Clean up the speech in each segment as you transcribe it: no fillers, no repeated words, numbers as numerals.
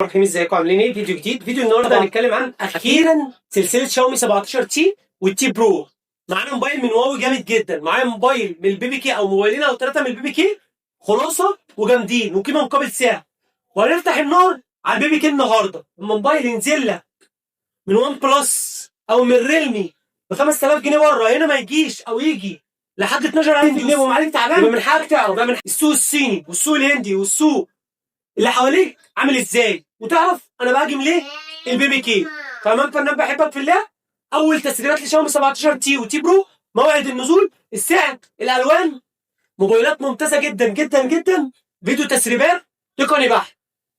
الرحيم. ازيكم عاملين ايه؟ فيديو جديد. فيديو النهارده هنتكلم عن اخيرا سلسلة شاومي 17 T وال T Pro. معانا موبايل من هواوي جامد جدا، معايا موبايل من ال BBK او موبايلين او ثلاثة من ال BBK خلاصه وجامدين وقيمه مقابل سعر، وهنفتح النار على ال BBK النهارده. الموبايل ينزل لك من OnePlus او من Realme ب 5000 جنيه بره، هنا ما يجيش او يجي لحد 12000 جنيه ومعالج تعبان. يبقى من حقك تعرف بقى من السوق الصيني والسوق الهندي والسوق اللي حواليك عامل ازاي، وتعرف انا بهاجم ليه ال BBK. تمام فنان بحبك في الله. اول تسريبات لشاومي 17 T و T Pro، موعد النزول، السعر، الالوان، موبايلات ممتازة جدا جدا جدا، فيديو تسريبات تقني بحت.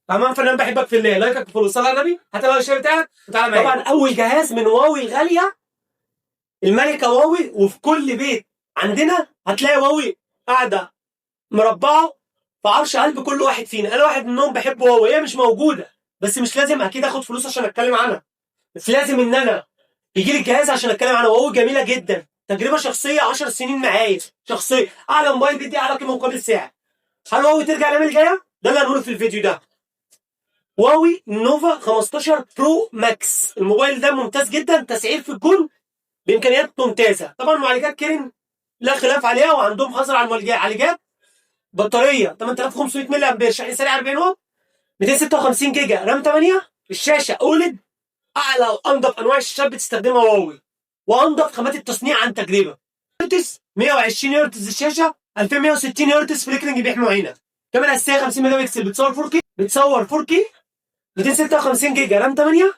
تمام فنان بحبك في الله، لايكك و follow، صلى على النبي، هات بقى ال share بتاعك وتعالى معايا. طبعا اول جهاز من هواوي الغالية الملكة هواوي، وفي كل بيت عندنا هتلاقي هواوي قاعدة مربعه في عرش قلب كل واحد فينا. انا واحد منهم بحب هواوي. هي مش موجودة بس مش لازم اكيد اخد فلوس عشان اتكلم عنها، بس لازم ان انا يجي لي الجهاز عشان اتكلم عنها. هواوي جميلة جدا، تجربه شخصية 10 سنين معايا شخصية، اعلى موبايل بيدي اعلى قيمة مقابل سعر. هل هواوي ترجع الايام الجاية؟ ده اللي هنقوله في الفيديو ده. هواوي Nova 15 Pro Max، الموبايل ده ممتاز جدا، تسعير في الجون بامكانيات ممتازة. طبعا معالجات Kirin لا خلاف عليها، وعندهم حظر على المعالجات. بطارية 8500 ملي امبير، شحن سريع 40 واط، 256 جيجا RAM 8، الشاشة OLED، اعلى وانضف انواع الشاشات بتستخدمها هواوي، وانضف خامات التصنيع عن تجربه. هرتز 120 هرتز الشاشة، 2160 هرتز flickering بيحمي عينك. كاميرا اساسية 50 ميجا بكسل، بتصور 4K، بتصور 4K، 256 جيجا RAM 8،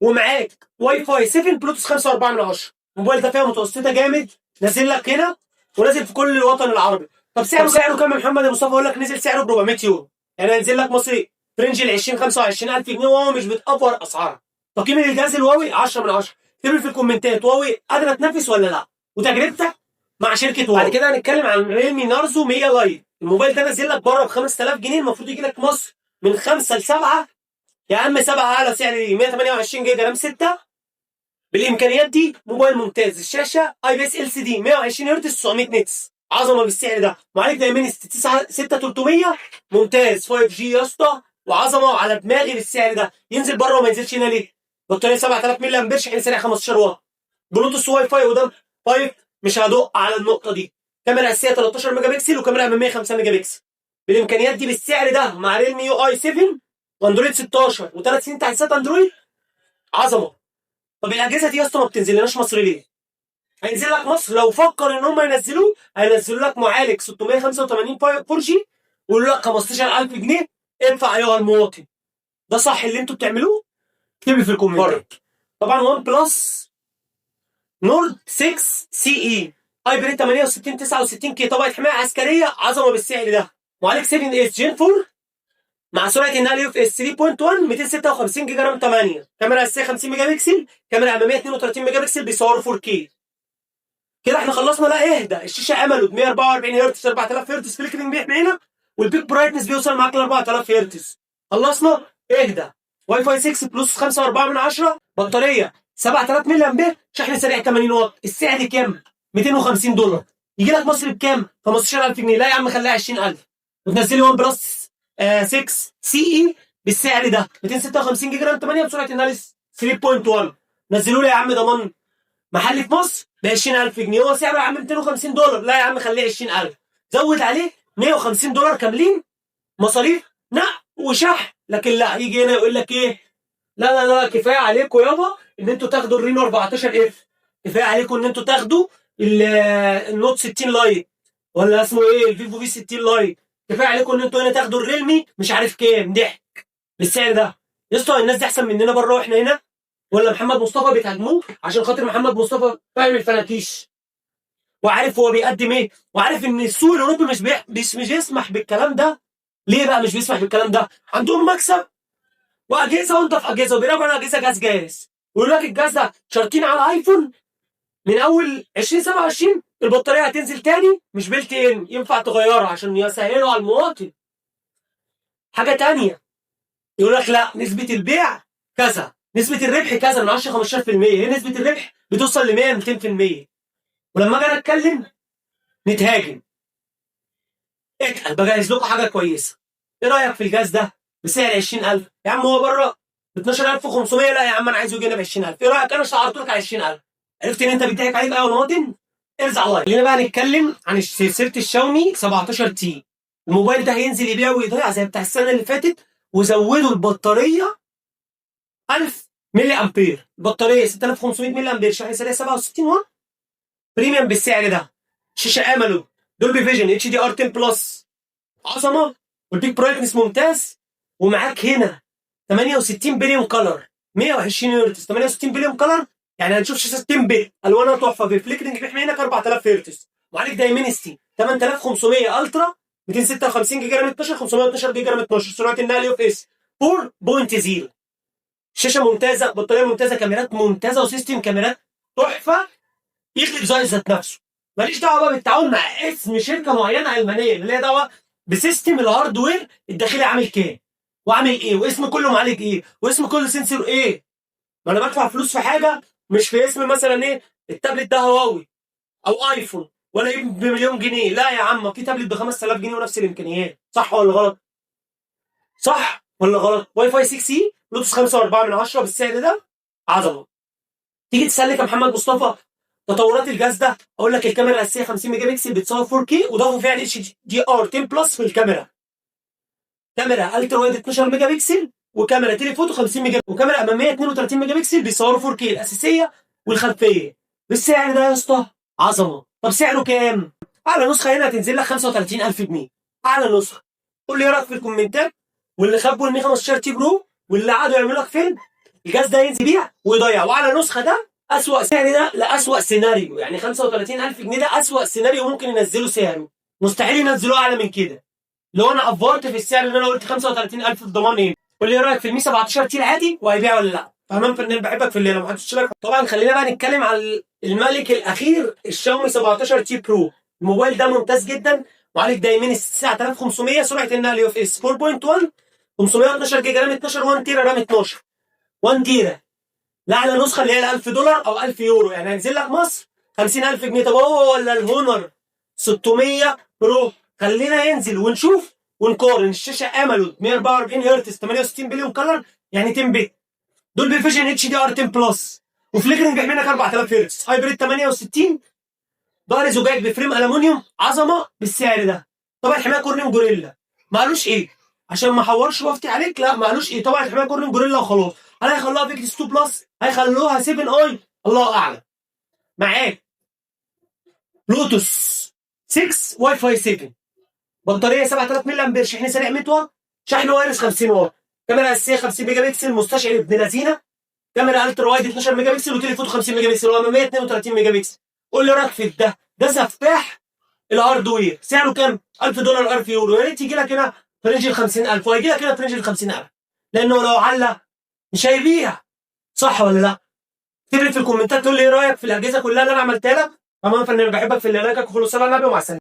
ومعاك واي فاي 7، بلوتوث 5.4 من 10. الموبايل ده فئة متوسطه جامد، نازل لك هنا ونازل في كل الوطن العربي. طب سعره كام يا محمد يا مصطفى؟ اقول لك نزل سعره ب 400 يورو، يعني هينزل لك مصري ف range ال 20 25000 جنيه، وهو مش بتأفور اسعارها. تقييم الجهاز الهواوي 10 من 10. اكتب لي في الكومنتات هواوي قادرة تنافس ولا لا، وتجربتك مع شركة هواوي. بعد كده هنتكلم عن Realme Narzo 100 Lite. الموبايل ده نازل لك بره ب 5000 جنيه، المفروض يجي لك مصر من 5 ل 7، يا عم 7 اعلى سعر ليه. 128 جيجا RAM 6، بالامكانيات دي موبايل ممتاز. الشاشة اي بي اس ال سي دي، 120 هرتز، 900 nits، عظمه بالسعر ده. معالج Dimensity 9 6300 ممتاز، 5G يا اسطى وعظمه على دماغي. بالسعر ده ينزل بره وما ينزلش هنا ليه؟ بطارية 7000 ملي امبير، شحن سريع 15 واط، بلوتوث واي فاي وده 5، مش هدق على النقطة دي. كاميرا اساسية 13 ميجا بكسل وكاميرا امامية 5 ميجا بكسل. بالامكانيات دي بالسعر ده مع Realme UI 7 واندرويد 16 وثلاث سنين تحديثات اندرويد، عظمه. طب الاجهزة دي يا اسطى ما بتنزلناش مصر ليه؟ هينزل لك مصر لو فكر ان هم ينزلوه، هينزلوا لك معالج 685 4G ويقولوا لك 15000 جنيه ادفع ايها المواطن. ده صح اللي انتوا بتعملوه؟ اكتب لي في الكومنتات. طبعا OnePlus Nord 6 CE IP 68 69 K، طبقه حماية عسكريه، عظمه بالسعر ده. معالج 7 S Gen 4 مع سرعة النقل UFS 3.1، 256 جيجا RAM 8، كاميرا اساسية 50 ميجا بكسل، كاميرا امامية 32 ميجا بكسل، بيصوروا 4K. كده احنا خلصنا؟ لا اهدى. الشاشة AMOLED 144 هرتز، 4000 هرتز flickering بيحمي عينك، وال peak brightness بيوصل معاك ل 4000 هرتز. خلصنا؟ اهدى. واي فاي 6، بلوس 5.4 من 10، بطارية 7000 ملي امبير، شحن سريع 80 واط. السعر كام؟ 250 دولار. يجي لك مصر بكام؟ 15000 جنيه. لا يا عم خليها 20000 وتنزل لي OnePlus 6 CE بالسعر ده، 256 جيجا RAM 8 بسرعة النقل 3.1. نزلوا لي يا عم ضمان محلي في مصر ب 20000 جنيه. هو سعره يا عم 250 دولار، لا يا عم خليه 20000، زود عليه 150 دولار كاملين مصاريف نقل وشحن. لكن لا، يجي هنا يقول لك ايه؟ لا لا لا، كفاية عليكم يابا ان انتوا تاخدوا ال Reno 14 F، كفاية عليكم ان انتوا تاخدوا ال Note 60 Lite ولا اسمه ايه ال Vivo V 60 Lite، كفاية عليكم ان انتوا هنا تاخدوا ال Realme مش عارف كام. ضحك بالسعر ده يا اسطى. الناس دي احسن مننا بره واحنا هنا، ولا محمد مصطفى بيتهاجموه عشان خاطر محمد مصطفى فاهم الفناكيش وعارف هو بيقدم ايه، وعارف ان السوق الاوروبي مش بيسمح بالكلام ده. ليه بقى مش بيسمح بالكلام ده؟ عندهم مكسب واجهزة وانت في اجهزه، وبيراجعوا على اجهزة جهاز جاهز، ويقول لك الجهاز ده شرطين على ايفون من اول 2027 البطارية هتنزل تاني، مش built in ينفع تغيرها، عشان يسهلوا على المواطن. حاجة تانية يقول لك لا، نسبه البيع كذا، نسبه الربح كذا، من 10 15%، هي نسبه الربح بتوصل ل 100 200%. ولما اجي اتكلم نتهاجم. اتقل، بجهز لكم حاجة كويسه. ايه رايك في الجهاز ده؟ بسعر 20000. يا عم هو بره ب 12500، لا يا عم انا عايزه يجي هنا ب 20000. ايه رايك؟ انا سعرت لك على 20000. عرفت ان انت بيضحك عليك ايوه المواطن؟ ارزع like. خلينا بقى نتكلم عن سلسلة الشاومي 17 T. الموبايل ده هينزل يبيع ويضيع زي بتاع السنة اللي فاتت، وزودوا البطارية 1000 ملي امبير، البطارية 6500 ملي امبير، شحن سريع 67 واط، premium بالسعر ده. شاشة AMOLED Dolby Vision HDR 10 plus، عظمه، وال peak brightness ممتاز. ومعاك هنا 68 billion color، 120 هرتز، 68 billion color، يعني هنشوف شاشة 10 bit الوانها تحفه، في flickering بيحمي عينك 4000 هرتز. معالج Dimensity 8500 Ultra، 256 جيجا RAM 12، 512 جيجا RAM 12، سرعة النقل UFS 4.0. شاشة ممتازه، بطارية ممتازه، كاميرات ممتازه، و system كاميرات تحفة يخلق زي ذات نفسه. ماليش دعوه بقى بالتعاون مع اسم شركة معينة المانيه، اللي ليها دعوه ب system ال hardware الداخلي عامل كام وعامل ايه، واسم كل معالج ايه، واسم كل sensor ايه. ما انا بدفع فلوس في حاجة مش في اسم مثلا ايه التابلت ده هواوي او ايفون ولا يجيب بمليون جنيه. لا يا عم، في تابلت ب 5000 جنيه ونفس الامكانيات. صح ولا غلط؟ صح ولا غلط؟ واي فاي 6 E، بلوتوث 5.4 من 10، بالسعر ده عظمه. تيجي تسالك يا محمد مصطفى تطورات الجهاز ده، اقول لك الكاميرا الاساسية 50 ميجا بكسل بتصور 4K، وضافوا فيها HDR 10 plus في الكاميرا. كاميرا ultra wide 12 ميجا بكسل، وكاميرا telephoto 50 ميجا، وكاميرا امامية 32 ميجا بكسل، بيصوروا 4K الاساسية والخلفيه. بالسعر ده يا اسطى عظمه. طب سعره كام؟ اعلى نسخه هنا هتنزل لك 35000 جنيه، اعلى نسخه. قول لي ايه رايك في الكومنتات. واللي خبوا ال Mi 15 T Pro واللي قعدوا يعملوا لك فيلم، الجهاز ده ينزل يبيع ويضيع. واعلى نسخه ده اسوأ سعر، ده لاسوأ سيناريو، يعني 35000 جنيه ده اسوأ سيناريو ممكن ينزلوا سعره، مستحيل ينزلوه اعلى من كده. لو انا افورت في السعر اللي انا قلت 35000 في ضمان ايه؟ قول لي ايه رايك في ال Mi 17 T العادي، وهيبيع ولا لا؟ فهمان فنان، بحبك في الليلة ما حدش لك. طبعا خلينا بقى نتكلم على الملك الاخير الشاومي 17 T Pro. الموبايل ده ممتاز جدا، معالج Dimensity 9500، سرعة النقل UFS 4.1، 512 جيجا RAM 12، 1 تيرا RAM 12، 1 تيرا. لا نسخه اللي هي ال 1000 دولار او 1000 يورو، يعني هينزل لك مصر 50000 جنيه. طب هو ولا الهونر 600 Pro؟ خلينا ينزل ونشوف ونقارن. الشاشة AMOLED 144 هرتز، 68 billion color، يعني 10 bit، Dolby Vision HDR 10 plus، و flickering بيحمي لك 4000 هرتز، hybrid 68، ظهر زجاج ب frame المونيوم، عظمه بالسعر ده. طبعا حماية Corning Gorilla، ما قالوش ايه عشان ما احورش وافتي عليك، لا ما قالوش ايه. طبعا حماية Corning Gorilla وخلاص. هل هيخلوها Victus 2 plus؟ هيخلوها 7 i؟ الله اعلم. معاك بلوتوث 6، واي فاي 7، بطارية 7000 ملي امبير، شحن سريع 100 واط، شحن wireless 50 واط، كاميرا اساسية 50 ميجا بكسل مستشعر ابن لذينه، كاميرا ultra wide 12 ميجا بكسل، و telephoto 50 ميجا بكسل، واماميه 32 ميجا بكسل. قول لي رايك في ده. ده سفاح ال hardware. سعره كام؟ 1000 دولار 1000 يورو. يا ريت يجي لك هنا في range ال 50000، وهيجي لك هنا في range ال 50000، لانه لو على مش هيبيع. صح ولا لا؟ اكتب لي في الكومنتات تقول لي ايه رايك في الاجهزة كلها اللي انا عملتها لك. تمام فنان، بحبك في اللي لايكك وخلص على النبي ومع السلامه.